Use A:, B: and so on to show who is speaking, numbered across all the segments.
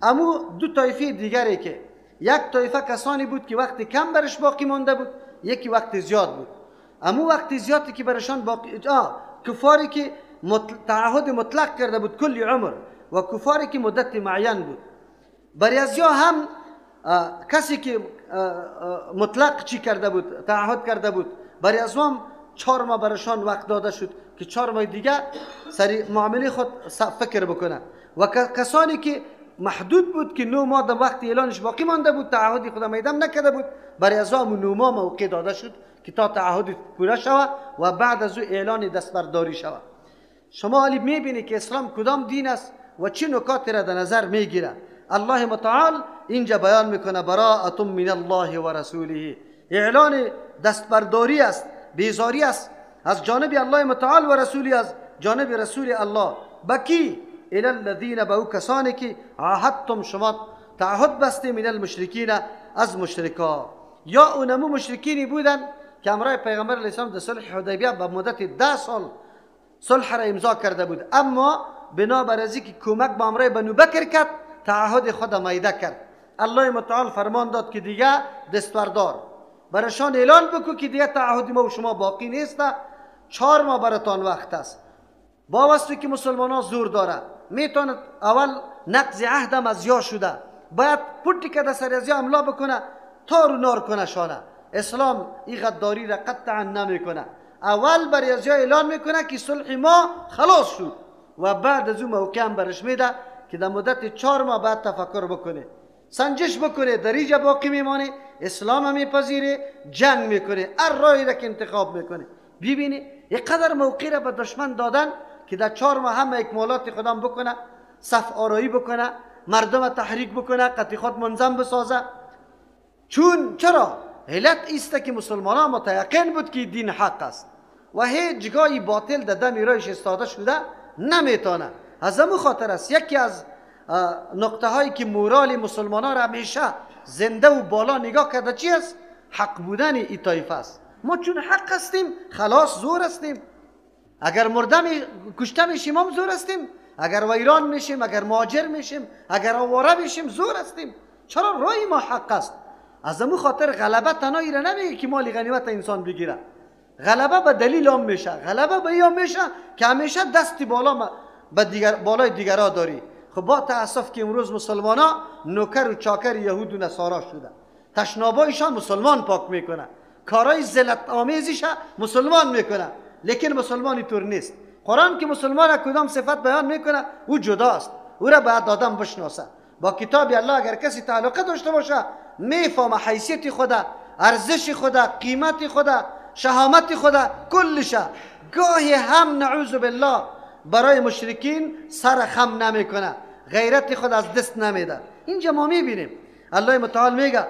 A: امو دو طایفه دیگری که یک طایفه کسانی بود که وقت کم برش باقی مانده بود، یکی وقت زیاد بود. امو وقت زیادی که برشان باقی کفاری که تعهد مطلق کرده بود کلی عمر و کفاری که مدت معین بود. برای ازیا هم کسی که مطلق چی کرده بود، تعهد کرده بود، برای از هم 4 ماه برشان وقت داده شد که 4 ماه دیگه سری معامله خود فکر بکنه. و کسانی که محدود بود که 9 ماه در وقت اعلانش باقی مانده بود، تعهد خود میدم نکرده بود، برای از هم 9 ماه موقع داده شد که تا تعهد پوره شود و بعد از او اعلان دستبرداری شود. شما حالی میبینید که اسلام کدام دین است و چه نکاتی را در نظر میگیره. الله متعال اینجا بیان میکنه براءة من الله و رسوله، اعلان دستبرداری است، بیزاری است از جانب الله متعال و رسولی، از جانب رسول الله. بکی الی الذین، به او کسانی که عاهدتم، شما تعهد بسته، من المشرکین، از مشرکا. یا اونمو مشرکینی بودن که امرای پیغمبر علیه السلام در صلح حدیبیه به مدت 10 سال صلح را امضا کرده بود، اما بنابر از اینکه کمک به امرای بنو بکر کرد تعهد خود میده کرد. الله متعال فرمان داد که دیگه دستوردار برشان اعلان بکو که دیگه تعهد ما و شما باقی نیست، 4 ماه براتان وقت است. با واسطه که مسلمان ها زور داره میتونه اول نقض عهدم از یا شده، باید پوتی که در سر از یا املا بکنه تا رو نار کنه شانه. اسلام این غداری را قطعا نمیکنه، اول برای از یا اعلان میکنه که صلح ما خلاص شد و بعد از اون موقع هم برش میده که در مدت 4 ماه بعد تفکر بکنه، سنجش بکنه، در اینجا باقی میمانه، اسلام هم میپذیره، جنگ میکنه، هر راهی را که انتخاب میکنه. ببینی یک قدر موقع را به دشمن دادن که در 4 ماه هم اکمالات خودم بکنه، صف آرایی بکنه، مردم تحریک بکنه، قطعی خود منظم بسازه. چون چرا؟ علت ایست که مسلمان ها متیقن بود که دین حق است و هیچ جای باطل در دم رایش استاده شده نمیتونه. از همون خاطر است یکی از نقطه هایی که مورال مسلمان ها را همیشه زنده و بالا نگاه کرده چی است؟ حق بودن ای طایفه است. ما چون حق هستیم خلاص زور هستیم، اگر مرده کشته میشیم هم زور هستیم، اگر ویران میشیم، اگر مهاجر میشیم، اگر آواره میشیم زور هستیم. چرا؟ رای ما حق است. از همون خاطر غلبه تنهایی را نمیگه که مال غنیمت انسان بگیره، غلبه به دلیل هم میشه، غلبه به این میشه که همیشه دستی بالا به دیگر بالای دیگرا داری. خب با تاسف که امروز مسلمان ها نوکر و چاکر یهود و نصارا شده، تشنابایشان مسلمان پاک میکنه، کارای ذلت آمیزش مسلمان میکنه، لیکن مسلمان اینطور نیست. قرآن که مسلمان کدام صفت بیان میکنه او جداست، او را باید آدم بشناسه. با کتاب الله اگر کسی تعلقه داشته باشه میفهمه حیثیت خدا، ارزش خدا، قیمت خدا، شهامت خدا، کلشه. گاهی هم نعوذ بالله برای مشرکین سر خم نمیکنه، غیرت خود از دست نمیده. اینجا ما میبینیم الله متعال میگه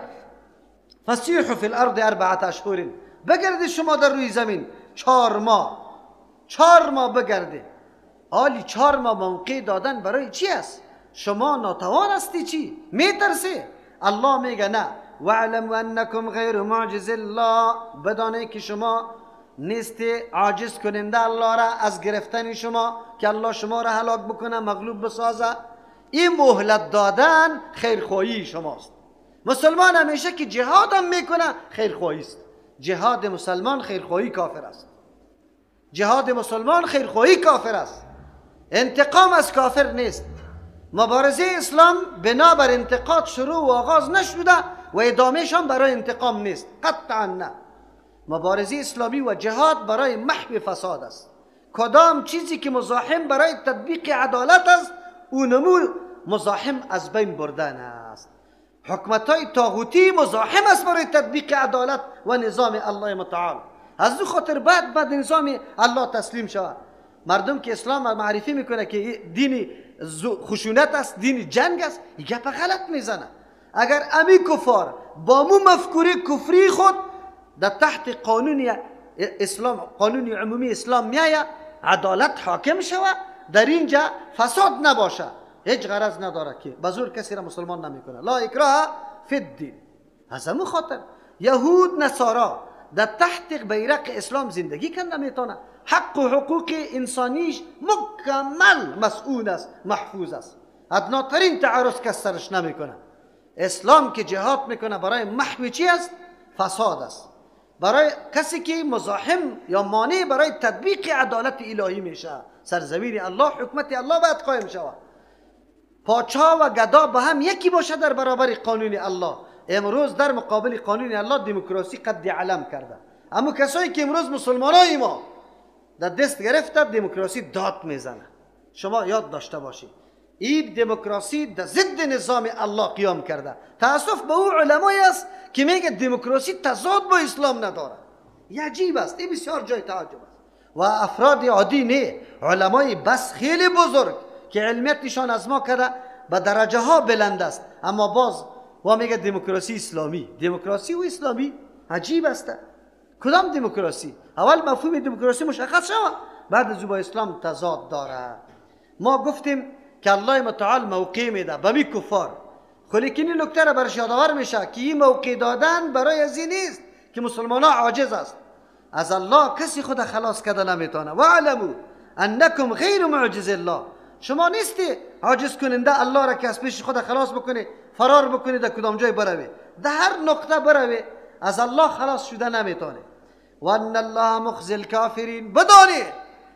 A: فسیحوا فی الارض 4 اشهر، بگردید شما در روی زمین 4 ماه، 4 ماه بگردید. حالی 4 ماه موقع دادن برای چی است؟ شما ناتوان هستی چی؟ میترسی؟ الله میگه نه، واعلموا انکم غیر معجز الله، بدانید که شما نیستی عاجز کننده الله را از گرفتن شما که الله شما را هلاک بکنه، مغلوب بسازه. این مهلت دادن خیرخواهی شماست. مسلمان همیشه که جهاد هم میکنه خیرخواهی است. جهاد مسلمان خیرخواهی کافر است. جهاد مسلمان خیرخواهی کافر است. انتقام از کافر نیست. مبارزه اسلام بنابر انتقاد شروع و آغاز نشده و ادامهش هم برای انتقام نیست، قطعا نه. مبارزه اسلامی و جهاد برای محو فساد است. کدام چیزی که مزاحم برای تطبیق عدالت است اونمو مزاحم از بین بردن است. حکمت‌های طاغوتی مزاحم است برای تطبیق عدالت و نظام الله متعال. از دو خاطر بعد نظام الله تسلیم شود. مردم که اسلام معرفی میکنه که دین خشونت است، دین جنگ است، این گپ غلط میزنه. اگر امی کفار با مو مفکوره کفری خود در تحت قانون اسلام، قانون عمومی اسلام میآید، عدالت حاکم شود، در اینجا فساد نباشه، هیچ غرض نداره که بزور کسی را مسلمان نمیکنه. لا اکراه فی الدین. از همون خاطر یهود نصارا در تحت بیرق اسلام زندگی کنه نمیتونه. حق و حقوق انسانیش مکمل مسئول است، محفوظ است. ادناترین تعرض کس سرش نمیکنه. اسلام که جهاد میکنه برای محو چی است؟ فساد است. برای کسی که مزاحم یا مانع برای تطبیق عدالت الهی میشه. سرزمین الله، حکمت الله باید قایم شود. پاچا و گدا با هم یکی باشه در برابر قانون الله. امروز در مقابل قانون الله دموکراسی قد علم کرده. اما کسایی که امروز مسلمانای ما در دست گرفته دموکراسی داد میزنه. شما یاد داشته باشید این دموکراسی در ضد نظام الله قیام کرده. تاسف به او علمایی است که میگه دموکراسی تضاد با اسلام نداره. عجیب است، این بسیار جای تعجب است. و افراد عادی نه، علمای بس خیلی بزرگ که علمیتشان از ما کرده به درجه ها بلند است، اما باز و میگه دموکراسی اسلامی. دموکراسی و اسلامی عجیب است. کدام دموکراسی؟ اول مفهوم دموکراسی مشخص شود، بعد از او با اسلام تضاد داره. ما گفتیم که الله متعال موقع میده به می کفار، خو لیکن این نکته را برش یادآور میشه که این موقع دادن برای از این نیست که مسلمان ها عاجز است. از الله کسی خود خلاص کرده نمیتونه. واعلموا انکم غیر معجز الله، شما نیستی عاجز کننده الله را که از پیش خود خلاص بکنی، فرار بکنی، در کدام جای بروی، در هر نقطه بروی، از الله خلاص شده نمیتونه. و ان الله مخزی الکافرین، بدانی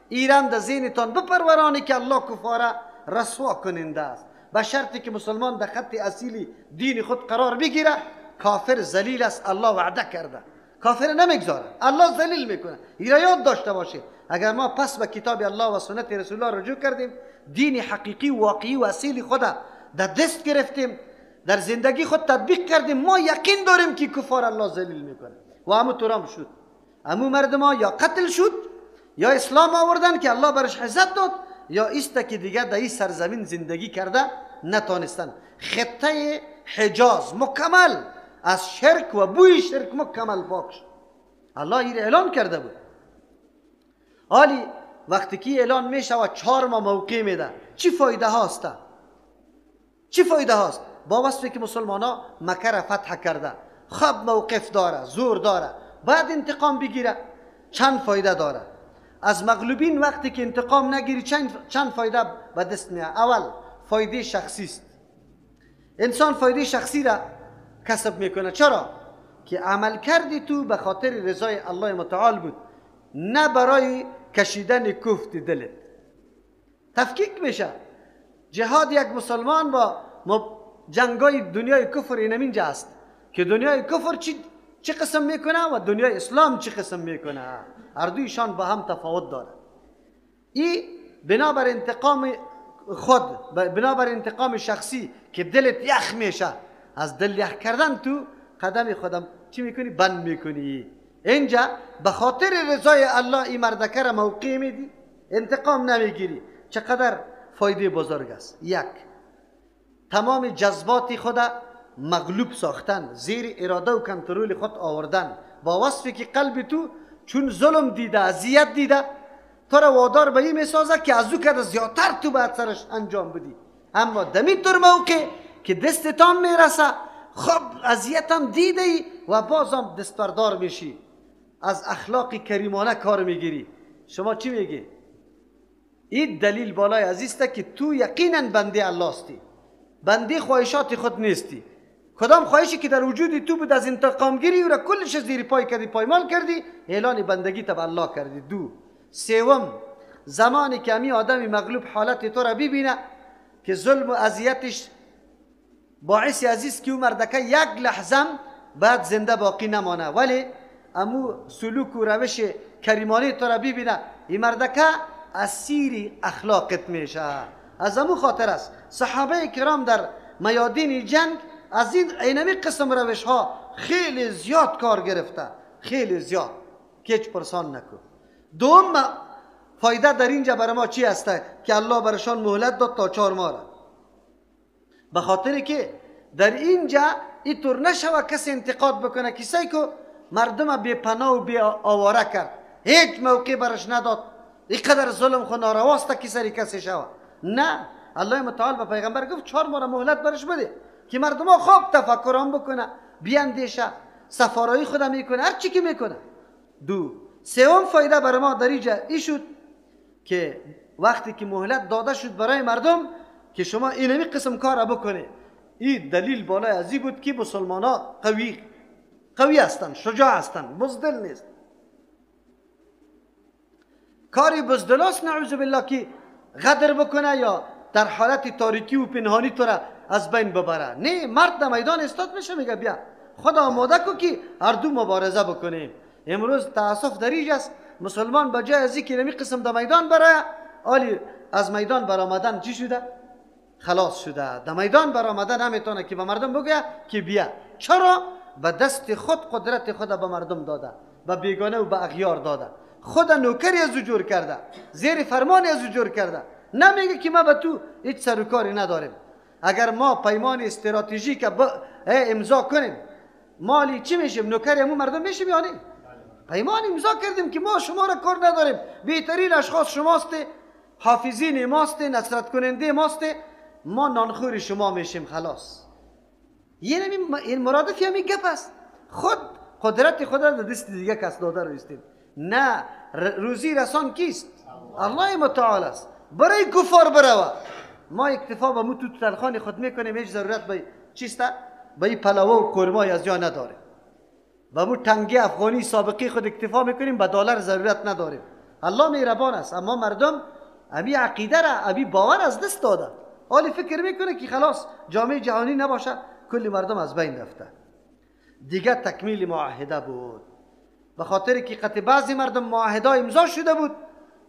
A: ایران در ذهنتان بپرورانی که الله کفاره رسوا کننده است. به شرطی که مسلمان در خط اصیلی دین خود قرار بگیره، کافر ذلیل است. الله وعده کرده کافر نمیگذاره، الله ذلیل میکنه. ایران یاد داشته باشه اگر ما پس به کتاب الله و سنت رسول الله رجوع کردیم، دین حقیقی واقعی و اصیل خود در دست گرفتیم، در زندگی خود تطبیق کردیم، ما یقین داریم که کفار الله ذلیل میکنه. و همو تورام شد، همو مردم ها یا قتل شد یا اسلام آوردن که الله برش عزت داد، یا ایست که دیگه در این سرزمین زندگی کرده نتانستن. خطه حجاز مکمل از شرک و بوی شرک مکمل پاک شد. الله این اعلان کرده بود. حالی وقتی که اعلان میشه و 4 ماه موقع میده، چی فایده هاست؟ چی فایده هاست؟ با وصفی که مسلمان ها مکه را فتح کرده، خب موقف داره، زور داره، بعد انتقام بگیره، چند فایده داره؟ از مغلوبین وقتی که انتقام نگیری چند فایده به دست میاد؟ اول فایده شخصی است. انسان فایده شخصی را کسب میکنه. چرا؟ که عمل کردی تو به خاطر رضای الله متعال بود، نه برای کشیدن کوفت دلت. تفکیک میشه جهاد یک مسلمان با جنگای دنیای کفر. اینم است که دنیای کفر چی قسم میکنه و دنیای اسلام چی قسم میکنه، هر دویشان با هم تفاوت داره. ای بنابر انتقام خود، بنابر انتقام شخصی که دلت یخ میشه، از دل یخ کردن تو قدم خودم چی میکنی؟ بند میکنی. اینجا به خاطر رضای الله این مردکه را موقع میدی، انتقام نمیگیری. چقدر فایده بزرگ است. یک، تمام جذبات خود مغلوب ساختن، زیر اراده و کنترل خود آوردن، با وصفی که قلب تو چون ظلم دیده، اذیت دیده، تو را وادار به این میسازه که از او کده زیادتر تو باید سرش انجام بدی. اما دمی طور موقع که دستتان میرسه، خب اذیتم دیده ای و بازم دستبردار میشی، از اخلاق کریمانه کار میگیری. شما چی میگی؟ این دلیل بالای عزیزته که تو یقینا بنده الله استی، بنده خواهشات خود نیستی. کدام خواهشی که در وجود تو بود از انتقام گیری او را کلش زیر پای کردی، پایمال کردی، اعلان بندگی تا به الله کردی. دو، سوم، زمانی که امی آدم مغلوب حالت تو را ببینه که ظلم و اذیتش باعث عزیز که او مردکه یک لحظه بعد زنده باقی نمانه، ولی امو سلوک و روش کریمانه تو را ببینه، این مردکه اسیر اخلاقت میشه. از امو خاطر است صحابه کرام در میادین جنگ از این اینمی قسم روش ها خیلی زیاد کار گرفته، خیلی زیاد، که هیچ پرسان نکن. دوم فایده در اینجا برای ما چی هسته که الله برشان مهلت داد تا 4 ماه را، به خاطر که در اینجا اینطور نشوه کسی انتقاد بکنه کسی که مردم بی پناه و بی آواره کرد، هیچ موقع برش نداد، اینقدر ظلم خو نارواست که سری کسی شوه. نه، الله متعال به پیغمبر گفت 4 ماه مهلت برش بده که مردم ها خوب تفکران بکنه، بیاندیشه، سفارایی خودم میکنه، هر چی که میکنه. دو، سوم فایده برای ما در اینجا ای شد که وقتی که مهلت داده شد برای مردم، که شما اینمی قسم کار بکنه. این دلیل بالای ازی بود که مسلمان ها قوی هستند، شجاع هستند، بزدل نیست. کاری بزدلاست نعوذ بالله که غدر بکنه یا در حالت تاریکی و پنهانی تو را از بین ببره. نه، مرد در میدان استاد میشه، میگه بیا خدا آماده کو که هر دو مبارزه بکنیم. امروز تاسف در است مسلمان به جای از اینکه قسم در میدان برای آلی از میدان برآمدن چی شده؟ خلاص شده. در میدان برآمدن نمیتونه که به مردم بگه که بیا. چرا؟ به دست خود قدرت خود به مردم داده، به بیگانه و به اغیار داده، خود نوکری از او جور کرده، زیر فرمان از او جور کرده. نمیگه که ما به تو هیچ سر و کاری نداریم. اگر ما پیمان استراتژیک امضا کنیم مالی چی میشیم؟ نوکری همون مردم میشیم یا نه؟ پیمان امضا کردیم که ما شما را کار نداریم، بهترین اشخاص شماست، حافظین ماست، نصرت کننده ماست، ما نانخور شما میشیم خلاص. یعنی این مرادف همین گپ است. خود قدرت خود را در دست دیگه کس داده رو استیم. نه، روزی رسان کیست؟ الله متعال است. برای کفار بروا ما اکتفا به مو تو تلخان خود میکنیم، هیچ ضرورت به چیست؟ به این پلاو و قرمای از جا نداریم. به مو تنگی افغانی سابقی خود اکتفا میکنیم، به دلار ضرورت نداریم. الله مهربان است، اما مردم ابی عقیده را، ابی باور از دست داده. حالی فکر میکنه که خلاص جامعه جهانی نباشه کل مردم از بین رفته. دیگه تکمیل معاهده بود، به خاطر که قطع بعضی مردم معاهده امضا شده بود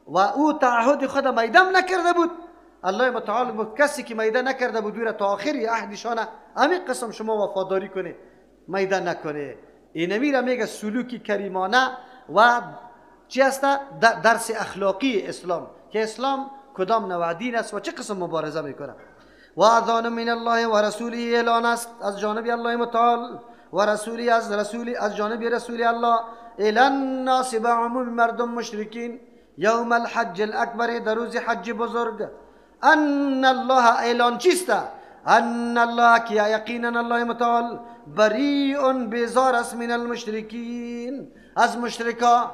A: و او تعهد خود میدم نکرده بود. الله متعال بود کسی که میده نکرده بود او تا آخر عهدشانه همین قسم شما وفاداری کنه، میده نکنه. اینمی را میگه سلوک کریمانه و چی است؟ درس اخلاقی اسلام، که اسلام کدام نوع دین است و چه قسم مبارزه میکنه. و اذان من الله و رسوله، اعلان است از جانب الله متعال و رسولی، از رسولی، از جانب رسول الله، الی الناس، به عموم مردم مشرکین، یوم الحج الاکبر، در روز حج بزرگ. ان الله، اعلان چیست؟ ان الله، که یقینا الله متعال بریء، بیزار است، من المشرکین، از مشرکا.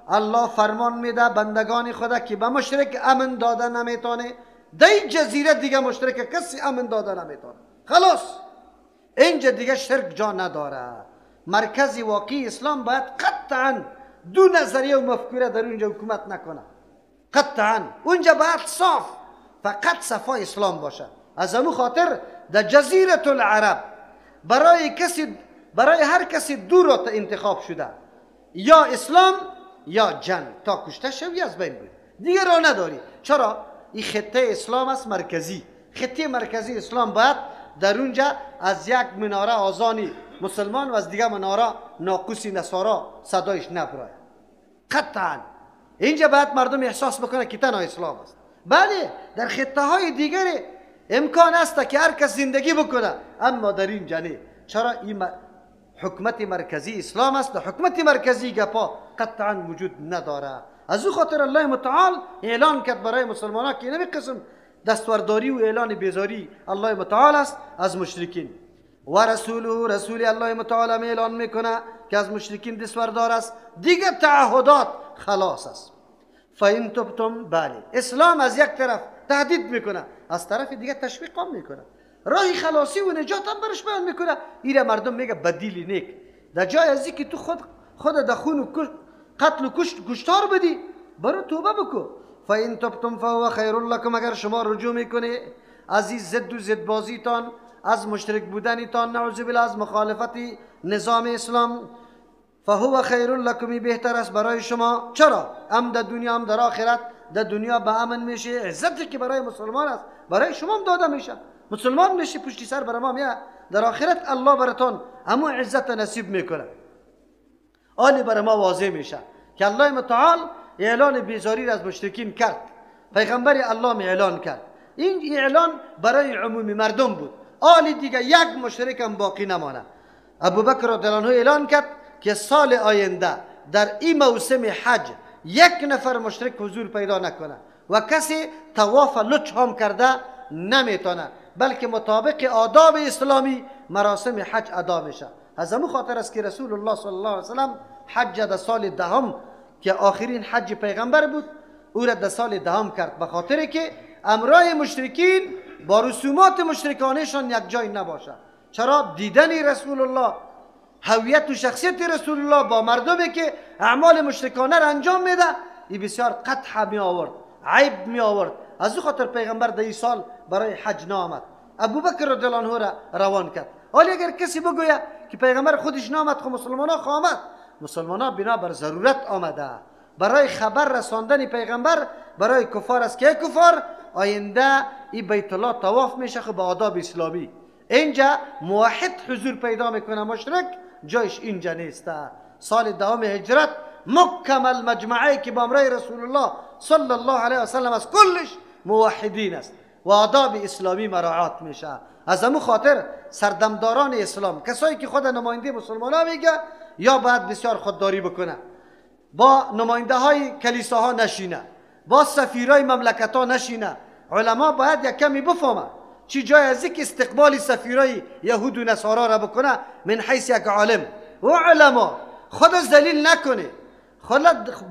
A: الله فرمان میده بندگان خدا که به مشرک امن داده نمیتونه. در این جزیره دیگه مشرک کسی امن داده نمیتونه، خلاص اینجا دیگه شرک جا نداره. مرکز واقعی اسلام باید قطعا دو نظریه و مفکوره در اونجا حکومت نکنه، قطعا اونجا باید صاف فقط صفا اسلام باشه. از همون خاطر در جزیره العرب برای هر کسی دو راه انتخاب شده، یا اسلام یا جنگ، تا کشته شوی از بین بری، دیگه راه نداری. چرا؟ این خطه اسلام است مرکزی، خطه مرکزی اسلام باید در اونجا از یک مناره آذانی مسلمان و از دیگه مناره ناقوسی نصارا صدایش نبرای. قطعا اینجا باید مردم احساس بکنه که تنها اسلام است. بله در خطه های دیگر امکان است که هر کس زندگی بکنه، اما در اینجا نه. چرا؟ این حکمت مرکزی اسلام است، در حکمت مرکزی گپا قطعا وجود نداره. از او خاطر الله متعال اعلان کرد برای مسلمان ها که این قسم دستورداری و اعلان بیزاری الله متعال است از مشرکین. و رسوله، رسول الله متعال هم اعلان میکنه که از مشرکین دستوردار است. دیگه تعهدات خلاص است. فإن تبتم، بله اسلام از یک طرف تهدید میکنه، از طرف دیگه تشویق هم میکنه، راه خلاصی و نجات هم برش بیان میکنه. ایره مردم میگه بدیل نیک، در جای از که تو خود در خون و قتل و کشتار بدی، برو توبه بکو. فإن تبتم فهو خیر لکم، اگر شما رجوع میکنی از این ضد و ضد بازیتان، از مشرک بودنتان، نعوذ بالله، از مخالفت نظام اسلام، فهو خیر لکم، بهتر است برای شما. چرا؟ هم در دنیا هم در آخرت. در دنیا به امن میشه، عزتی که برای مسلمان است برای شما هم داده میشه، مسلمان میشی پشتی سر برای ما میاد. در آخرت الله براتون همون عزت نصیب میکنه. آلی برای ما واضح میشه که الله متعال اعلان بیزاری را از مشرکین کرد، پیغمبر الله اعلان کرد. این اعلان برای عموم مردم بود. آلی دیگه یک مشرک هم باقی نمانه. ابوبکر رضی الله عنه اعلان کرد که سال آینده در این موسم حج یک نفر مشرک حضور پیدا نکنه و کسی طواف لچ هم کرده نمیتونه، بلکه مطابق آداب اسلامی مراسم حج ادا میشه. از همون خاطر است که رسول الله صلی الله علیه وسلم حج در سال دهم که آخرین حج پیغمبر بود، او را در سال دهم کرد، به خاطر که امرای مشرکین با رسومات مشرکانشان یک جای نباشه. چرا؟ دیدن رسول الله، هویت و شخصیت رسول الله با مردمی که اعمال مشرکانه را انجام میده، این بسیار قطع می آورد، عیب می آورد. از او خاطر پیغمبر در این سال برای حج نامد، ابوبکر رضی الله عنه را روان کرد. حالا اگر کسی بگوید که پیغمبر خودش نامد، خب مسلمان ها آمد. مسلمان ها بنابر ضرورت آمده، برای خبر رساندن پیغمبر برای کفار است که کفار آینده این بیت الله طواف میشه، خب با آداب اسلامی. اینجا موحد حضور پیدا میکنه، مشرک جایش اینجا نیست. سال دهم هجرت مکمل مجمعه که با امرای رسول الله صلی الله علیه و سلم از کلش موحدین است و آداب اسلامی مراعات میشه. از امو خاطر سردمداران اسلام، کسایی که خود نماینده مسلمان ها میگه، یا باید بسیار خودداری بکنه، با نماینده های کلیساها نشینه، با سفیرای مملکت ها نشینه. علما باید یک کمی بفهمه چی جای از یک استقبال سفیرای یهود و نصارا را بکنه من حیث یک عالم. و علما خود ذلیل نکنه،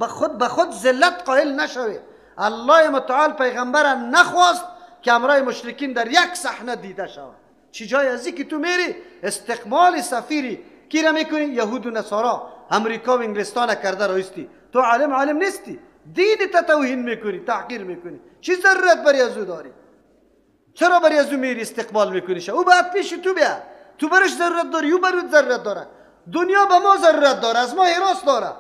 A: خود به خود ذلت قائل نشوه. الله متعال پیغمبر نخواست که امرای مشرکین در یک صحنه دیده شود. چی جای از که تو میری استقبال سفیری کی را میکنی؟ یهود و نصارا، امریکا و انگلستان کرده رایستی. تو عالم عالم نیستی، دین تا توهین میکنی، تحقیر میکنی. چی ضرورت بری از او داری؟ چرا بری از او میری استقبال میکنی؟ او باید پیش تو بیا، تو برش ضرورت داری، او برات ضرورت داره. دنیا به ما ضرورت داره، از ما هراس داره،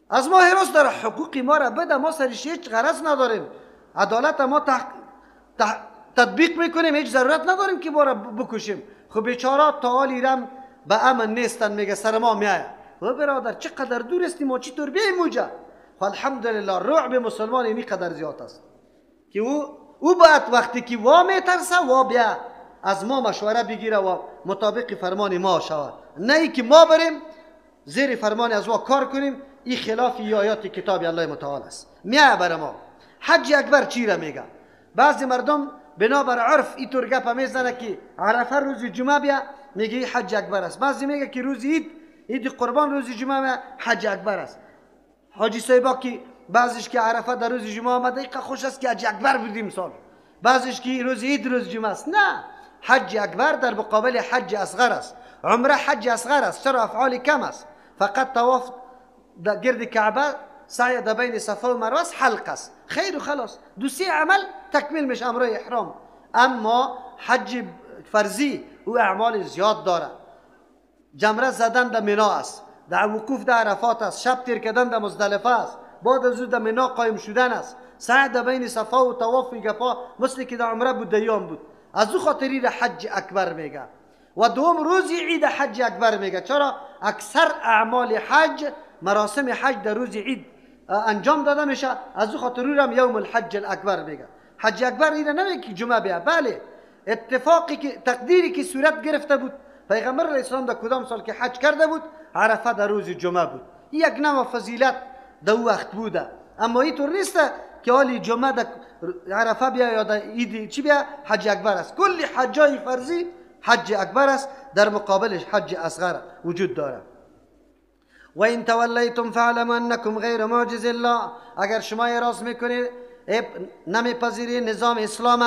A: از ما هراس داره. حقوق ما را بده، ما سرش هیچ غرض نداریم. عدالت ما تطبیق میکنیم، هیچ ضرورت نداریم که ما را بکشیم. خب بیچاره تا حال ایران به امن نیستن، میگه سر ما میایه. و برادر چقدر دور هستیم، ما چطور بیایم اونجا؟ خب الحمدلله رعب مسلمان اینی قدر زیاد است که او باید وقتی که وا میترسه وا بیا از ما مشوره بگیره و مطابق فرمان ما شود، نه ای که ما بریم زیر فرمان از وا کار کنیم. این خلاف آیات کتاب الله متعال است. میایه بر ما حج اکبر چی را میگه؟ بعضی مردم بنابر عرف اینطور گپ میزنه که عرفه روز جمعه بیا، میگه حج اکبر است. بعضی میگه که روز عید، عید قربان روز جمعه بیا، حج اکبر است. حاجی صاحبا که بعضیش که عرفه در روز جمعه آمده ایقا خوش است که حج اکبر بودیم سال، بعضیش که روز عید روز جمعه است. نه، حج اکبر در مقابل حج اصغر است. عمره حج اصغر است. چرا؟ افعال کم است، فقط طواف در گرد کعبه، سعی در بین صفا و مروه است، حلق است، خیر و خلاص، دو سه عمل تکمیل میشه امرای احرام. اما حج فرضی او اعمال زیاد داره. جمره زدن در منا است، در وقوف در عرفات است، شب تیر کردن در مزدلفه است، بعد از او در منا قایم شدن است، سعی در بین صفا و طواف و گپا مثل که در عمره بود دیام بود. از او خاطری را حج اکبر میگه. و دوم روز عید حج اکبر میگه. چرا؟ اکثر اعمال حج، مراسم حج در روز عید انجام داده میشه، از او خاطر رو یوم الحج الاکبر میگه. حج اکبر اینه نمیگه که جمعه بیا، بله اتفاقی که تقدیری که صورت گرفته بود، پیغمبر علیه السلام در کدام سال که حج کرده بود عرفه در روز جمعه بود. یک نوع فضیلت در وقت بوده. اما اینطور نیست که حالی جمعه در عرفه بیا یا در عید چی بیا حج اکبر است. کل حجای فرضی حج اکبر است، در مقابلش حج اصغر وجود داره. و این تولیتم فاعلموا انکم غیر معجز الله. اگر شما اعراض میکنید، نمیپذیری نظام اسلام،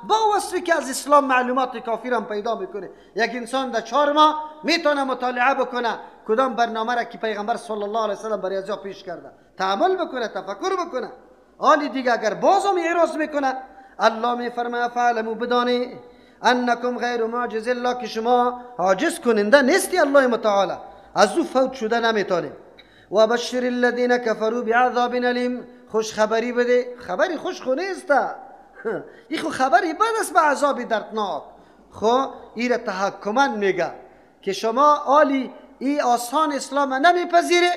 A: با وصفی که از اسلام معلومات کافی را پیدا میکنه. یک انسان در 4 ماه میتونه مطالعه بکنه کدام برنامه را که پیغمبر صلی الله علیه وسلم برای ازیا پیش کرده، تعامل بکنه، تفکر بکنه. حالی دیگه اگر بازم اعراض میکنه، الله میفرماید فاعلموا، بدانی انکم غیر معجز الله، که شما عاجز کننده نیستی الله متعال، از او فوت شده نمیتونیم. و بشر الذین کفروا بعذاب الیم. خوش خبری بده، خبری خوش خو نیست، این خو خبری بد است به عذاب دردناک. خو ایره تحکما میگه که شما آلی ای آسان اسلام نمیپذیره،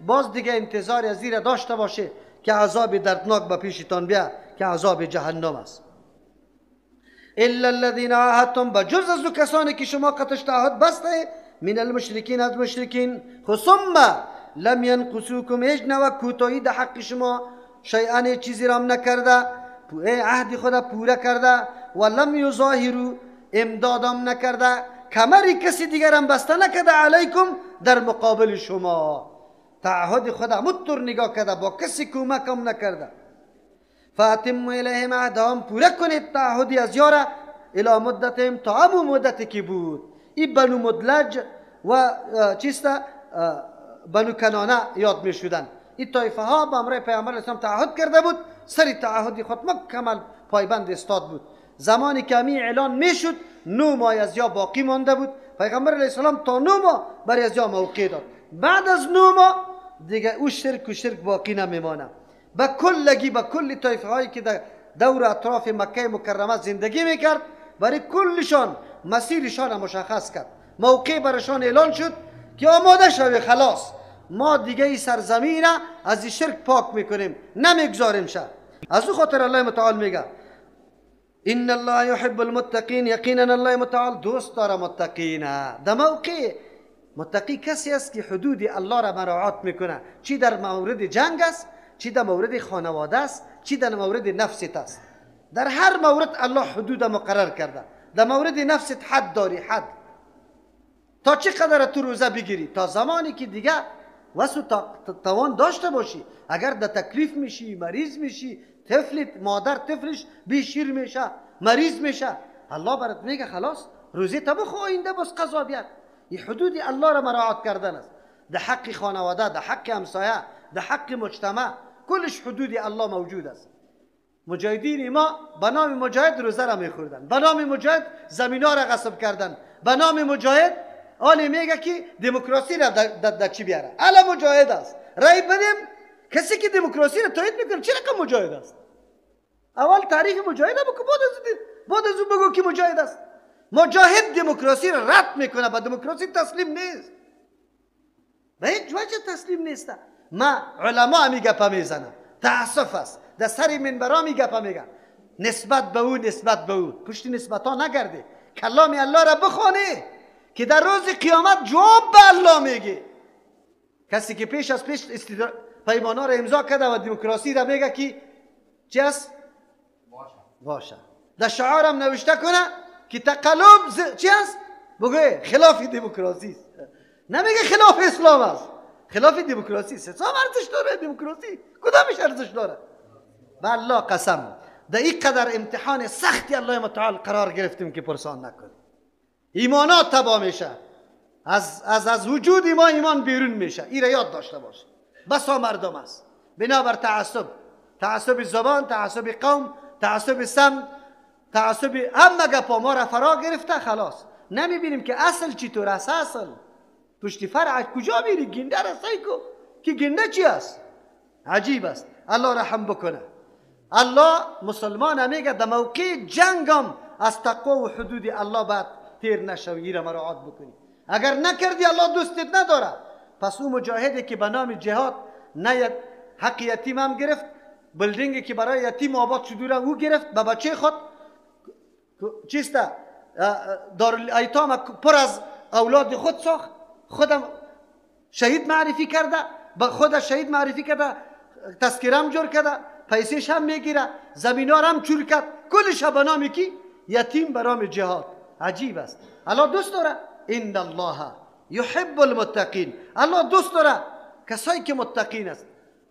A: باز دیگه انتظار از ایره داشته باشه که عذاب دردناک به پیشتان بیا که عذاب جهنم است. الا الذین عاهدتم، بجز از او کسانی که شما قطش تعهد بسته، من المشرکین، از مشرکین. خو ثم لم ینقصوکم، هیچ نوع کوتاهی در حق شما شیئا چیزی رام نکرده، عهد خود پوره کرده، و لم یظاهروا، امدادم نکرده، کمری کسی دیگرم بسته نکرده علیکم، در مقابل شما تعهد خود مطور نگاه کرده، با کسی کمکم نکرده. فاتموا الیهم عهدهم، پوره کنید تعهدی از یاره، الی مدتهم، تا همون مدتی که بود. این بنو مدلج و چیست بنو کنانه یاد می شدن. این طایفه ها با امرای پیامبر اسلام تعهد کرده بود، سر تعهد خود مکمل پایبند استاد بود. زمانی که امی اعلان میشد 9 ماه از یا باقی مانده بود. پیغمبر علیه السلام تا 9 ماه برای از یا موقع داد. بعد از 9 ماه دیگه او شرک و شرک باقی نمیمانه. به کلگی به کل طایفه هایی که در دور اطراف مکه مکرمه زندگی میکرد، برای کلشان مسیرشان مشخص کرد. موقع برشان اعلان شد که آماده شوی، خلاص ما دیگه این سرزمین از این شرک پاک میکنیم، نمیگذاریم شه. از او خاطر الله متعال میگه ان الله یحب المتقین، یقینا الله متعال دوست داره متقین. در موقع متقی کسی است که حدود الله را مراعات میکنه، چی در مورد جنگ است، چی در مورد خانواده است، چی در مورد نفست است. در هر مورد الله حدود مقرر کرده. در مورد نفست حد داری، حد تا چه قدر تو روزه بگیری، تا زمانی که دیگه وسو توان داشته باشی. اگر در تکلیف میشی، مریض میشی، طفلت، مادر طفلش بی شیر میشه، مریض میشه، الله برات میگه خلاص روزه تا بخو، آینده باز قضا بیاد. این حدود الله را مراعات کردن است. در حق خانواده، در حق همسایه، در حق مجتمع، کلش حدود الله موجود است. مجاهدین ما به نام مجاهد روزه را میخوردن، به نام مجاهد زمینا را غصب کردن، به نام مجاهد آلی میگه که دموکراسی را در چی بیاره. الا مجاهد است، رای بدیم کسی که دموکراسی را تایید میکنه چه رقم مجاهد است؟ اول تاریخ مجاهد بکن، بعد از او بگو که مجاهد است. مجاهد دموکراسی را رد میکنه، به دموکراسی تسلیم نیست، به هیچ وجه تسلیم نیست. ما علما می گپه میزنه، تاسف است، در سر منبرا می گپه میگن، نسبت به او نسبت به او، پشت نسبت ها نگرده. کلام الله را بخوانه که در روز قیامت جواب به الله میگه. کسی که پیش از پیش پیمانا را امضا کرده و دموکراسی را میگه که چی است؟ باشه. در شعارم نوشته کنه که تقلب چی است؟ بگه خلاف دموکراسی است. نمیگه خلاف اسلام است، خلاف دموکراسی است. اسلام ارزش داره، دموکراسی کدامش ارزش داره؟ به الله قسم در این قدر امتحان سختی الله متعال قرار گرفتیم که پرسان نکنیم. ایمانات تباه میشه، از وجود ما ایمان بیرون میشه. این را یاد داشته باش. بسا مردم است بنابر تعصب، تعصب زبان، تعصب قوم، تعصب سمت، تعصب همه گپا ما را فرا گرفته. خلاص نمیبینیم که اصل چطور است. اصل پشت فرع کجا میری؟ گنده را سعی کو که گنده چی است. عجیب است. الله رحم بکنه. الله مسلمان میگه در موقع جنگم از تقوا و حدود الله باید تیر نشوی، را مراعات بکنی. اگر نکردی الله دوستت نداره. پس او مجاهده که به نام جهاد نه حق یتیم هم گرفت، building ی که برای یتیم آباد شده او گرفت، به بچه خود چیست دارالایتام پر از اولاد خود ساخت، خودم شهید معرفی کرده، به خود شهید معرفی کرده، تذکرم جور کرده، پیسهش هم میگیره، زمینا هم چور کرد، کلش به نام کی؟ یتیم برام جهاد. عجیب است. الله دوست داره. ان الله یحب المتقین. الله دوست داره کسایی که متقین است.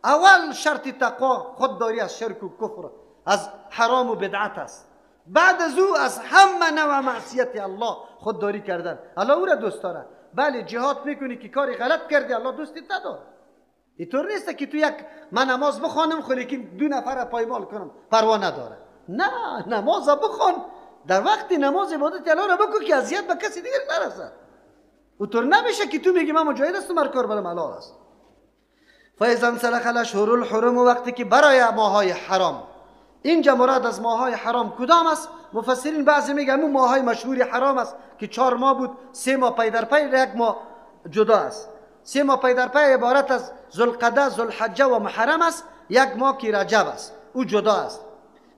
A: اول شرط تقوا خودداری از شرک و کفر، از حرام و بدعت است. بعد از او از همه نوع معصیت الله خودداری کردن. الله او را دوست داره. بله جهاد میکنی که کاری غلط کردی، الله دوستت نداره. اینطور نیست که تو یک من نماز بخوانم خو لیکن دو نفر پایمال کنم پروا نداره. نه، نماز بخوان، در وقت نماز عبادت الله را بکن که اذیت به کسی دیگر نرسد. اونطور نمیشه که تو میگی من مجاهد هستم، هر کار برام حلال است. فاذا انسلخ الاشهر الحرم، وقتی که برای ماهای حرام، اینجا مراد از ماهای حرام کدام است؟ مفسرین بعضی میگن اون ماهای مشهور حرام است که 4 ماه بود، 3 ماه پی در پی، 1 ماه جدا است. 3 ماه پی در پی عبارت از ذوالقعده، ذوالحجه و محرم است، 1 ماه که رجب است، او جدا است.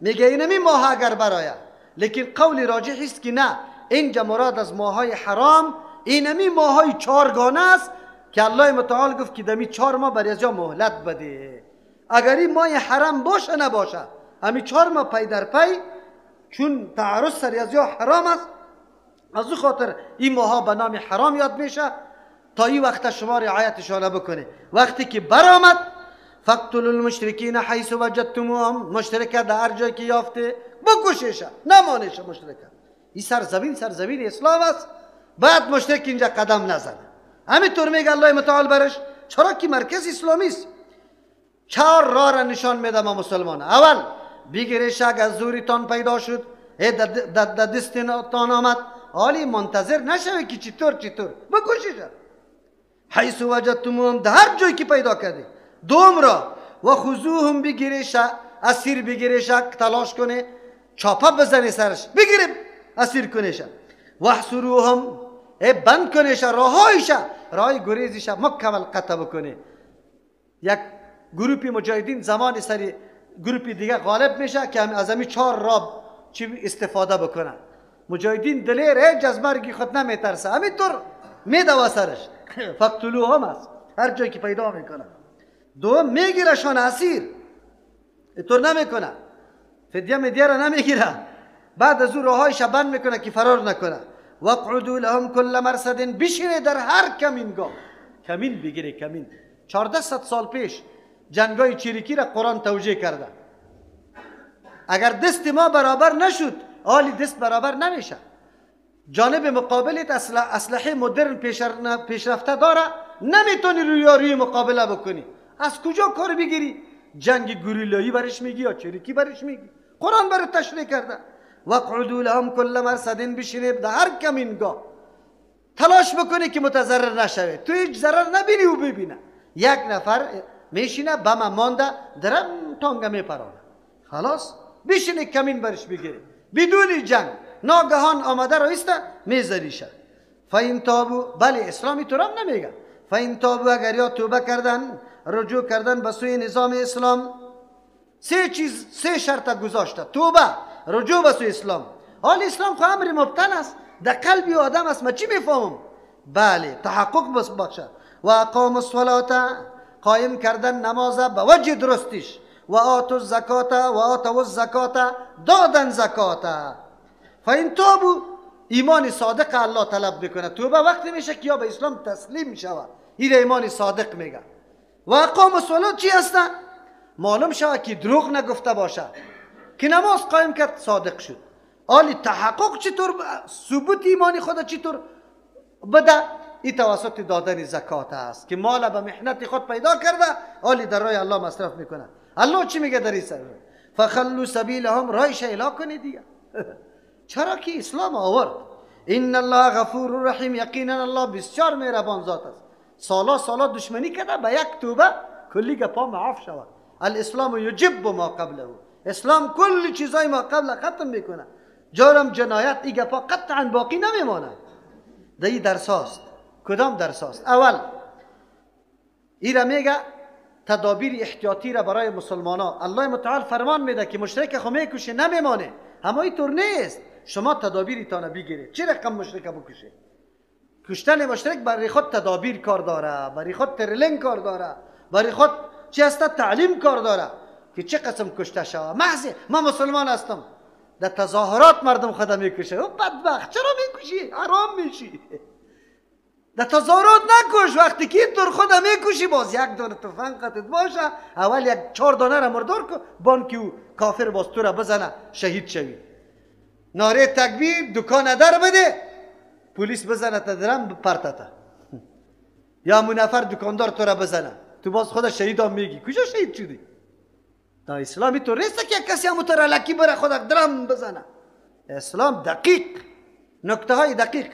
A: میگه اینمی ماه اگر برای، لیکن قول راجح است که نه، اینجا مراد از ماهای حرام اینمی ماهای 4گانه است که الله متعال گفت که دمی 4 ماه برای ازیا مهلت بده. اگر این ماه حرام باشه نباشه، همی 4 ماه پی در پی، چون تعرض سر ازیا حرام است، از او خاطر این ماها به نام حرام یاد میشه تا این وقت شما رعایتشان بکنه. وقتی که برآمد فاقتلوا المشرکین حیث وجدتموهم، مشرکه در هر جایی که یافته بکشیشه، نمانیشه مشرکه. این سرزمین سرزمین اسلام است، بعد مشرک اینجا قدم نزنه. همینطور میگه الله متعال برش، چرا که مرکز اسلامی است. چهار راه را نشان میده ما مسلمان. اول بگیریش اگر زوریتان پیدا شد، در دستتان آمد، حالی منتظر نشوی که چطور چطور، بکشیشه. حیث وجدتموهم، در هر جایی که پیدا کردی. دوم را و خذوهم، بگیریش اسیر بگیریش، تلاش کنه چاپه بزنی سرش، بگیری اسیر کنیش. واحصروهم، بند کنیش، راهایش، راه گریزش مکمل قطع بکنه. یک گروپی مجاهدین زمان سری گروپی دیگه غالب میشه که از همین چهار راه چی استفاده بکنن. مجاهدین دلیر هیچ از مرگی خود نمیترسه، همینطور میدوه سرش. فاقتلوهم است، هر جایی که پیدا میکنه. دوم میگیرشان اسیر، اینطور نمیکنه، فدیه میدیه را نمیگیره، بعد از او راهایش بند میکنه که فرار نکنه. واقعدوا لهم کل مرصد، بشینه در هر کمینگاه، کمین بگیره. کمین 1400 سال پیش جنگای چریکی را قرآن توجیه کرده. اگر دست ما برابر نشد، حالی دست برابر نمیشه. جانب مقابلت اسلحه مدرن پیشرفته داره، نمیتونی روی مقابله بکنی. از کجا کار بگیری؟ جنگ گوریلایی برش میگی یا چریکی برش میگی؟ قرآن برای تشریح کرده. واقعدوا لهم کل مرصد، بشینه در هر کمینگاه، تلاش بکنی که متضرر نشوی، تو هیچ ضرر نبینی و ببینه. یک نفر میشینه بم مانده درم تانگه میپرانه، خلاص بشینه کمین برش بگیره بدون جنگ. ناگهان آمده را ایسته میزنیشه. فین تابو، بله اسلامی تو رام نمیگه. فین تابو، اگر یا توبه کردن، رجوع کردن به سوی نظام اسلام، سه چیز، سه شرط گذاشته: توبه، رجوع به سوی اسلام. حال اسلام خو امر مبتن است، در قلب آدم است، ما چی میفهمم؟ بله تحقق بس بخشد. و اقام الصلاة، قایم کردن نماز به وجه درستش. و آتوا الزکات، و آتوا الزکات، دادن زکات. فین تابو، ایمان صادق الله طلب میکنه. توبه وقتی میشه که یا به اسلام تسلیم میشود، این ایمان صادق میگه. و اقام الصلاة چی هست؟ معلوم شود که دروغ نگفته باشه، که نماز قایم کرد صادق شد. آلی تحقق چطور، ثبوت ایمانی خود چطور بده؟ این توسط دادن زکات است که مال به محنت خود پیدا کرده، آلی در راه الله مصرف میکنه. الله چی میگه در این سر؟ فخلوا سبیلهم، رایش اعلا کنید دیگه. چرا که اسلام آورد. ان الله غفور رحیم، یقینا الله بسیار مهربان ذات است. سالا سالا دشمنی کرده، به یک توبه کلی گپا معاف شود. الاسلام یجب ما قبله، اسلام کل چیزای ما قبل ختم میکنه. جرم، جنایت، این گپا قطعا باقی نمیمانه. در این درس هاست. کدام درس هاست؟ اول این را میگه تدابیر احتیاطی را برای مسلمان ها. الله متعال فرمان میده که مشرک خو میکشه نمیمانه، اما اینطور نیست، شما تدابیرتان بگیرید. چه رقم مشرک بکشه؟ کشتن مشرک برای خود تدابیر کار داره، برای خود ترلینگ کار داره، برای خود چی هست تعلیم کار داره که چه قسم کشته شوه. محض ما مسلمان هستم، در تظاهرات مردم خود میکشه. او بدبخت چرا میکشی؟ حرام میشی. در تظاهرات نکش، وقتی که اینطور خود میکشی باز یک دانه تفنگ قطعت باشه، اول یک 4 دانه را مردار کن، بانکی او کافر باز تو را بزنه شهید شوی. ناره تکبیر دکان در بده، پلیس بزنه تا درم پرتته، یا مو نفر دکاندار تو را بزنه، تو باز خود شهید هم میگی. کجا شهید شدی؟ تا اسلامی تو نیست که کسی هم تو را لکی بره خود درم بزنه. اسلام دقیق، نکته های دقیق.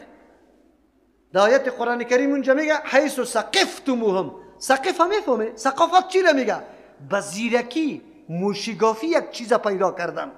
A: در آیت قرآن کریم اونجا میگه حیث ثقفتموهم. ثقف هم میفهمه؟ ثقافت چی را میگه؟ به زیرکی موشگافی یک چیز پیدا کردن.